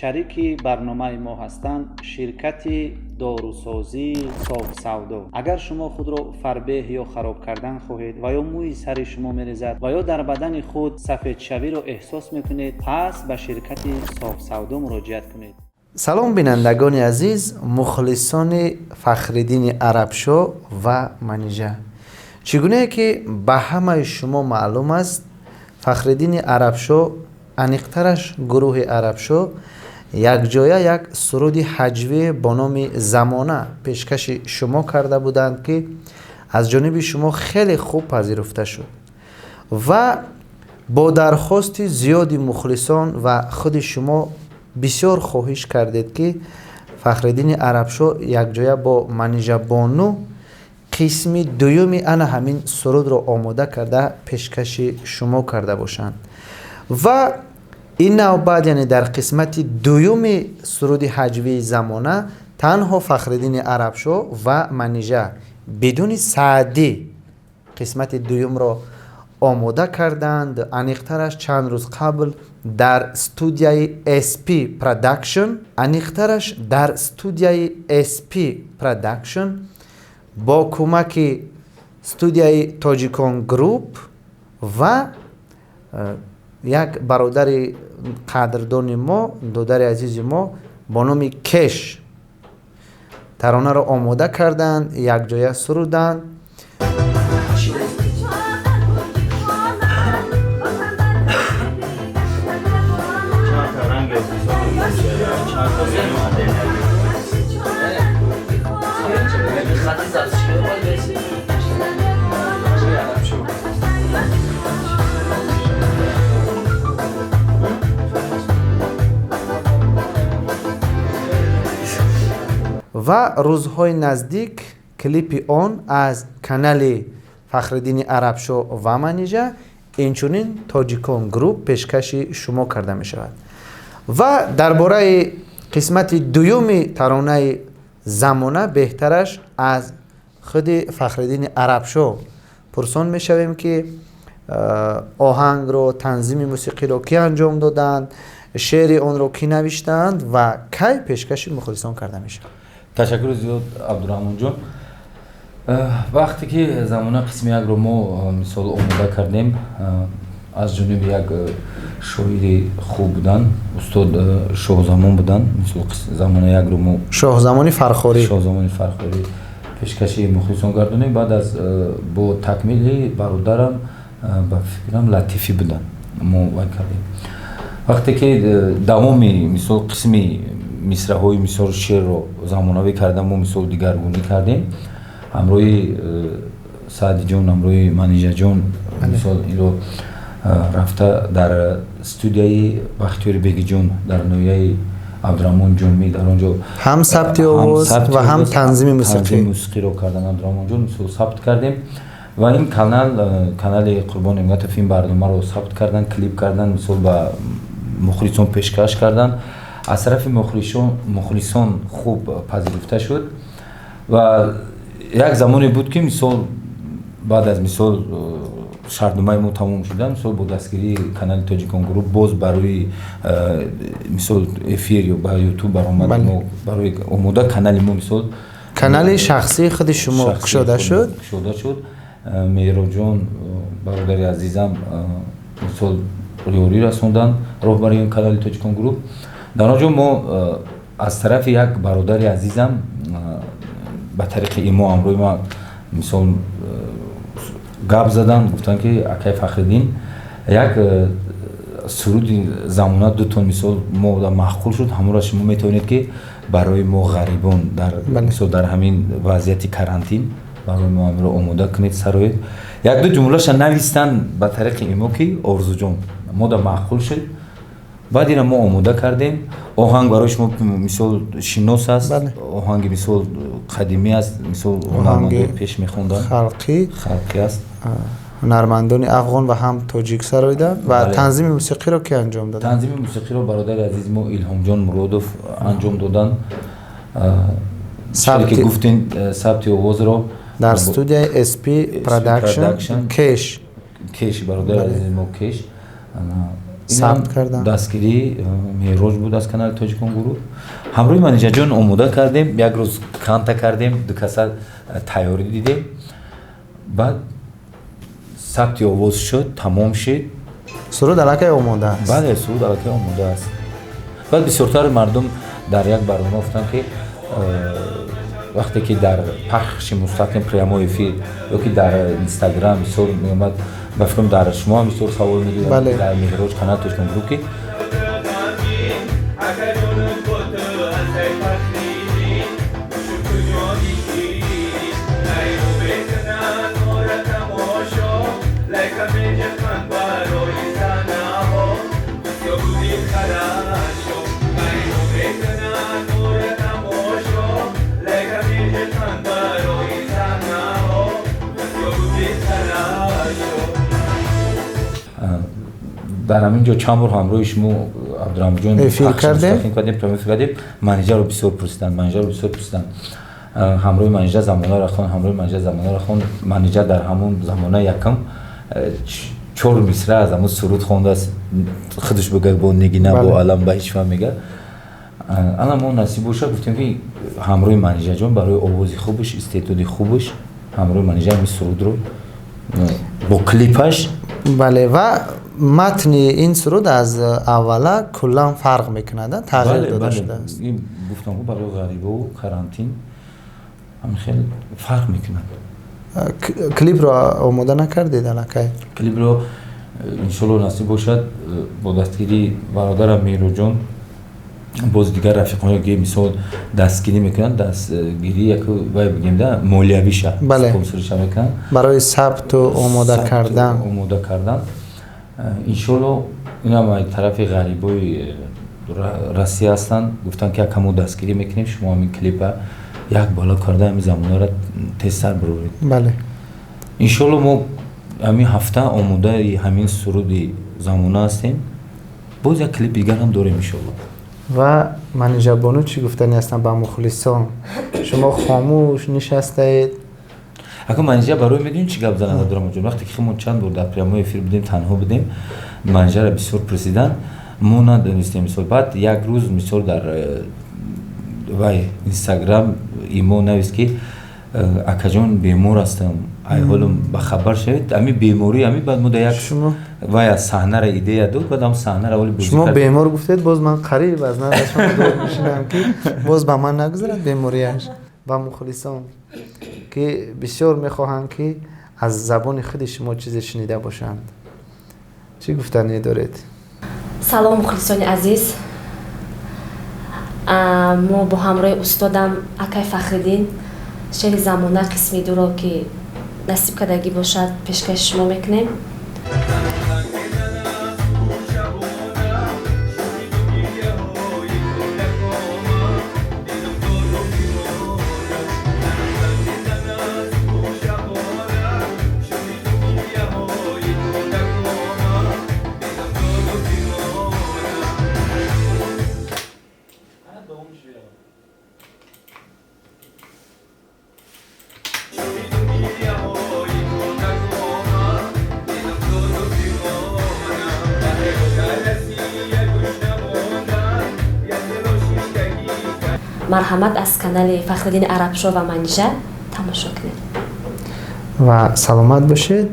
Шарики барномаи мо ҳастанд ширкати дорусозии Софсавдо. Агар шумо худро фарбеҳ ё хароб кардан хоҳед ва ё мӯи сари шумо мерезад ва ё дар бадани худ сафедшавиро эҳсос мекунед, пас ба ширкати Софсавдо муроҷиат кунед. Салом, бинандагони азиз, мухлисони Фахриддини Арабшоҳ ва Манижа. Чӣ гунае ки ба ҳамаи шумо маълум аст, Фахриддини Арабшоҳ, аниқтараш гурӯҳи Арабшоҳ, якҷоя як суруди ҳаҷвӣ бо номи Замона пешкаши шумо карда буданд, ки аз ҷониби шумо хеле хуб пазируфта шуд ва бо дархости зиёди мухлисон ва худи шумо бисёр хоҳиш кардед, ки Фахриддини Арабшоҳ якҷоя бо Манижабону қисми дуюми ана ҳамин сурудро омода карда пешкаши шумо карда бошанд. Ва ин навбат, яъне дар қисмати дуюми суруди ҳаҷвии Замона, танҳо Фахриддини Арабшоҳ ва Манижа бидуни Саъдӣ қисмати дуюмро омода карданд. Аниқтараш, чанд рӯз қабл дар студияи SP Production, аниқтараш дар студияи SP Production бо кӯмаки студияи Тоҷикон Груп ва як бародари қадрдони мо, додари азизи мо бо номи Кеш таронаро омода карданд, якҷоя суруданд. Ва рӯзҳои наздик клипи он аз канали Фахриддини Арабшоҳ ва Манижа, инчунин Тоҷикон Груп пешкаши шумо карда мешавад. Ва дар бораи қисмати дуюми таронаи Замона беҳтараш аз худи Фахриддини Арабшоҳ пурсон мешавем, ки оҳангро, танзими мусиқиро кӣ анҷом доданд, шеъри онро кӣ навиштаанд ва кай пешкаши мухлисон карда мешавад. Ташаккури зиёд, Абдураҳмонҷон. Вақте ки Замона қисми якро мо мисол омода кардем, аз ҷониби як шоири хуб будан, устод Шоҳзамон будан, мисол Замона якро мо Шоҳзамони Фархорӣ. Шоҳзамони Фархорӣ пешкаши мухлисон гардонем. Баъд аз бо такмили бародарам, ба фикрам, Латифӣ будан, мо вай кардем. Вақте ки давоми мисол қисми мисраҳои мисол шеърро замонавӣ карда, мо мисол дигаргунӣ кардем, ҳамроҳи Саъдиҷон, ҳамроҳи Манижаҷон, мисол инро рафта дар студияи Бахтиёри Бегиҷон дар ноҳияи Абдураҳмон Ҷомӣ, дар он ҷо ҳам сабти овоз ва ҳам танзими мусиқӣ. Мусиқиро кардан Абдураҳмонҷон, мисол сабт кардем ва ин канал, канали Қурбон Неъматов, ин барномаро сабт кардан, клип кардан, мисол ба мухлисон пешкаш кардан. Аз тарафи мухлисон хуб пазируфта шуд. Ва як замоне буд, ки мисол баъд аз мисол шартномаи мо тамом шуда, мисол бо дастгирии канали Тоҷикон Груп боз барои мисол эфир ё ба Ютуб баромад мо барои омода канали мо мисол Канали шахсии худи шумо кушода шуд. Кушода шуд. Меҳроҷон, бародари азизам, мисол ёрӣ расонданд, роҳбари ин канали Тоҷикон Груп. Дар он ҷо мо аз тарафи як бародари азизам ба тариқи имо ҳамроҳи ман мисол гап заданд, гуфтанд, ки акай Фахриддин, як суруди Замона дутон мисол мо маъқул шуд, ҳамонро шумо метавонед, ки барои мо ғарибон дар мисол дар ҳамин вазъияти карантин барои мо ҳаминро омода кунед, сароед. Як ду ҷумлаша навистанд ба тариқи имо, ки Орзуҷон, мода маъқул шуд. Баъд ина мо омода кардем. Оҳанг барои шумо мисол шинос аст, оҳанги мисол қадимӣ аст, мисол ҳунармандои пеш мехонданд. Халқӣ. Халқӣ аст. Ҳунармандони афғон ва ҳам тоҷик сароиданд. Ва танзими мусиқиро ки анҷом доданд? Танзими мусиқиро бародари азизи мо Илҳомҷон Муродов анҷом доданд. Ки гуфтем, сабти овозро дар студияи SP Production, Кеш. Кеш, бародари азизи мо Кеш. Сабт кардан. Дастгирии Меҳроҷ буд аз канали Тоҷикон Гурӯҳ. Ҳамроҳи Манижаҷон омода кардем, як рӯз канта кардем, ду каса тайёрӣ дидем. Баъд сабти овоз шуд, тамом шид. Суруд аллакай омода аст. Бале, суруд аллакай омода аст. Баъд бисёртари мардум дар як барнома гуфтанд, ки вақте ки дар пахши мустақим, прямой эфир ё ки дар Инстаграм бисёр меомад, ба фикрам, дар шумо ҳам бисёр савол медоданд, дар Меҳроҷ, канал Тоҷикон Гурӯҳ, ки дар ҳамин ҷо чанд бор ҳамроҳи шумо, Абдураҳмонҷон, эфир кардем. Кардем, прямой эфир кардем. Манижаро бисёр пурсиданд, Манижаро бисёр пурсиданд. Ҳамроҳи Манижа замонаро хон, ҳамроҳи Манижа замонаро хон. Манижа дар ҳамон замона якам чор мисра аз ҳамон суруд хондааст, худаш бигӯяд, бо нигина, бо алам, ба ҳеҷ фаҳм мега. Ана мо насиб боша, гуфтем, ки ҳамроҳи Манижаҷон барои овози хубаш, истеъдоди хубаш, ҳамроҳи Манижа ҳамин сурудро бо клипаш. Бале, ва матни ин суруд аз аввала куллан фарқ мекунад, тағйир дода шудааст. Гуфтам, барои ғарибову карантин ҳамин хел фарқ мекунад. Клипро омода накардед аллакай? Клипро, иншолло, насиб бошад, бо дастгирии бародарам Меҳроҷон, боз дигар рафиқоне, ки мисол дастгирӣ мекунанд, дастгирӣ як вай бигем да, молиявиша, спонсориша мекунанд. Барои сабту омода кардан. Омода кардан, иншолло. Инам аз тарафи ғарибои Россия ҳастанд, гуфтанд, ки якамо дастгирӣ мекунем, шумо ҳамин клипа як бало карда, ҳамин замонара тезтар бироред. Иншолло, мо ҳамин ҳафта омодаи ҳамин суруди замона ҳастем, боз як клип дигарам дорем, иншолло. Ва Манижабону, чӣ гуфтанӣ ҳастанд ба мухлисон? Шумо хомӯш нишастаед. Ака, Манижа барои медонӣ чӣ гап занад, Абдураҳмонҷон? Вақте ки мо чанд бор дар прямой эфир будем, танҳо будем, Манижаро бисёр пурсиданд, мо надонистем. Мисол, баъд як рӯз, мисол, дар вай Инстаграм имо навист, ки акаҷон, бемор ҳастам, ай ҳолам ба хабар шавед, ами беморӣ ами. Баъд мо да як вай аз саҳнара идея дод, баъд ам саҳнара оли бозӣ. Шумо бемор гуфтед, боз ман қариб аз назаршон дур мешинам, ки боз ба ман нагузарад бемориаш. Ба мухлисон, ки бисёр мехоҳанд, ки аз забони худи шумо чизе шунида бошанд, чӣ гуфтанӣ доред? Салом, мухлисони азиз! Мо бо ҳамроҳи устодам акай Фахриддин шеъри замона қисми дуро, ки насиб кардагӣ бошад, пешкаши шумо мекунем. Марҳамат, аз канали Фахриддини Арабшо ва Манижа тамошо кунед. Ва саломат бошед.